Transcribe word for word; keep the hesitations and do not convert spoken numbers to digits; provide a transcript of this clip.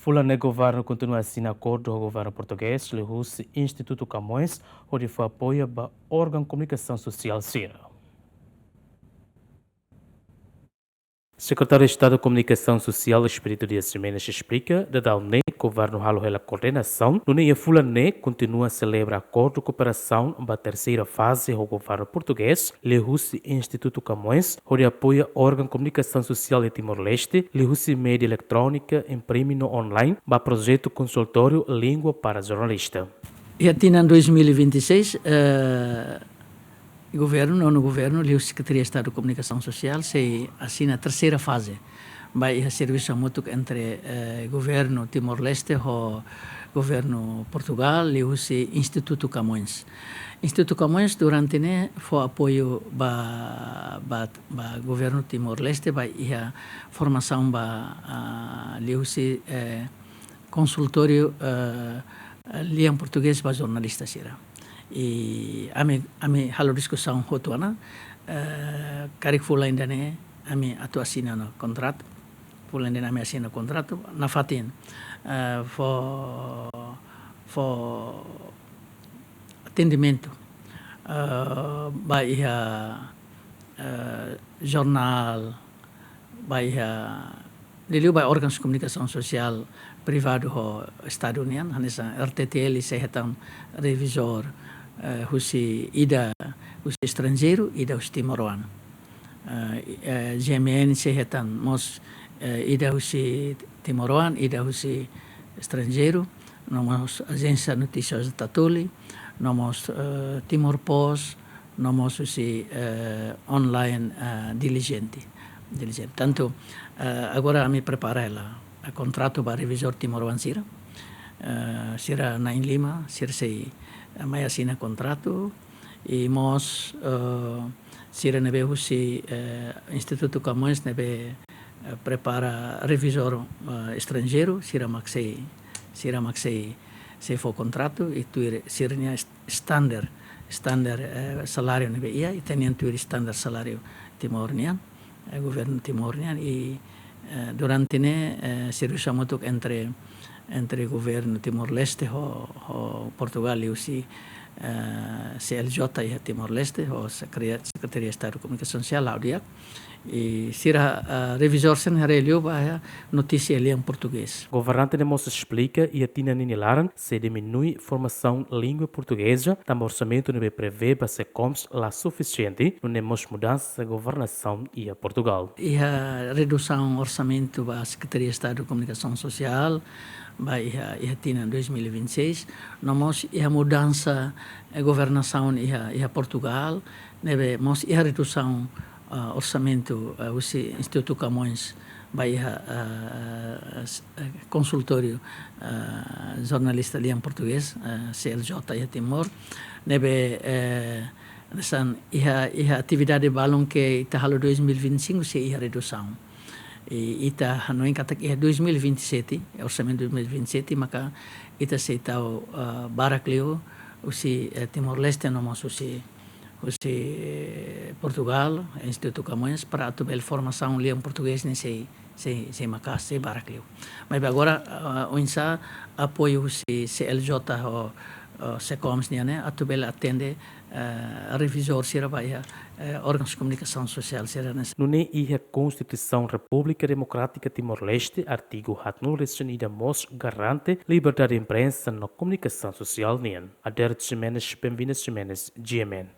Fulan ne'e governu kontinua asina akordu ho governu portugés liuhusi Institutu Camões hodi fó apoiu ba órgaun komunikasaun sosiál sira. Sekretáriu Estadu Komunikasaun Sosiál Expedito Dias Ximenes esplika, daudaun ne'e governu halo hela koordenasaun, nune'e iha fulan ne'e kontinua selebra akordu kooperasaun ba terseira faze ho governu portugés liuhusi Institutu Camões hodi apoia órgaun komunikasaun sosiál iha Timor-Leste liuhusi média eletrónika, imprime no online, ba projetu konsultóriu Língua para Jornalista. Iha tinan dois mil e vinte e seis, eh, governu, nonu governu, liuhusi Sekretaria Estadu Komunikasaun Sosiál, sei asina terseira faze ba iha servisu hamutuk entre, eh, governu Timor-Leste ho governu Portugál, liuhusi Institutu Camões. Institutu Camões durante ne'e fó apoiu ba, ba, ba governu Timor-Leste ba iha formasaun ba, ah, liuhusi, eh, konsultóriu, eh, lian portugés ba jornalista sira. I ami, ami halo diskusaun hotu ona, eh, karik fulan ida-ne'e ami atu asina ona kontratu, fulan ida-ne'e ami asina kontratu, nafatin, eh, fó, fó atendimentu, eh, ba iha, eh, jornál, ba iha, liuliu ba órgaun komunikasaun sosiál privadu ho Estadu nian, hanesan R T T L sei hetan revizór, eh, husi ida husi estranjeiru, ida husi timoroan. Eh, eh, G M N sei hetan mós, eh, ida husi timoroan, ida husi estranjeiru, no mós Agência Notícias Tatoli, no mós, eh, Timor Post, no mós husi, eh, online, eh, Diligente. Diligente. Tantu, eh, agora ami prepara hela, eh, kontratu ba revizór timoroan sira. Eh, sira na'in lima, sira sei, eh, mai asina kontratu. I mós, eh, sira ne'ebé husi, eh, Institutu Camões ne'ebé, eh, prepara revizór, eh, estranjeiru, sira mak sei, sira mak sei, sei fó kontratu, i tuir sira-nia est-, standar, standar, eh, saláriu ne'ebé iha, ita-nian tuir standar saláriu Timor nian, eh, governu Timor nian, i, eh, durante ne'e, eh, servisu hamutuk entre, entre governu Timor-Leste ho, ho Portugál liuhusi, eh, C L J iha Timor-Leste, ho Sekre-, Sekretaria Estadu Komunikasaun Sosiál, la'o di'ak. I sira, eh, revizór sira haree liu ba iha notísia lian portugés. Governante ne'e mós esplika, iha tinan ne'e nia laran sei diminui formasaun língua portugeza, tanba orsamentu ne'ebé prevee ba SECOMS la sufisiente, nune'e mós mudansa governasaun iha Portugál. Iha redusaun orsamentu ba Sekretaria Estadu Komunikasaun Sosiál, ba iha, iha tinan dois mil e vinte e seis, no mós iha mudansa, eh, governasaun iha, iha Portugál, ne'ebé mós iha redusaun, ah, orsamentu, ah, husi Institutu Camões ba iha, ah, s-, eh, konsultóriu, ah, jornalista lian portugés, ah, C L J iha Timor, ne'ebé, eh, hanesan iha, iha atividade balun ke ita halo dois mil e vinte e cinco sei iha redusaun. I ita hanoin katak iha dois mil e vinte e sete, orsamentu dois mil e vinte e sete, maka ita sei tau, ah, barak liu husi, eh, Timor-Leste no mós husi, husi, eh, Portugál, Institutu Camões, para atu bele formasaun lian portugés ne'e sei, sei, sei maka'as, sei barak liu. Maibé agora, ah, oinsá apoiu husi C L J ho, ah, SECOMS nian ne'e, atu bele atende, eh, revizór sira ba iha, eh, órgaun komunikasaun sosiál sira-ne'e. Nune'e iha Konstituisaun Repúblika Demokrátika Timor-Leste, artigu haatnulu resin ida mós garante liberdade imprensa no komunikasaun sosiál nian. Ader Ximenes, Benvinda Ximenes, G M N.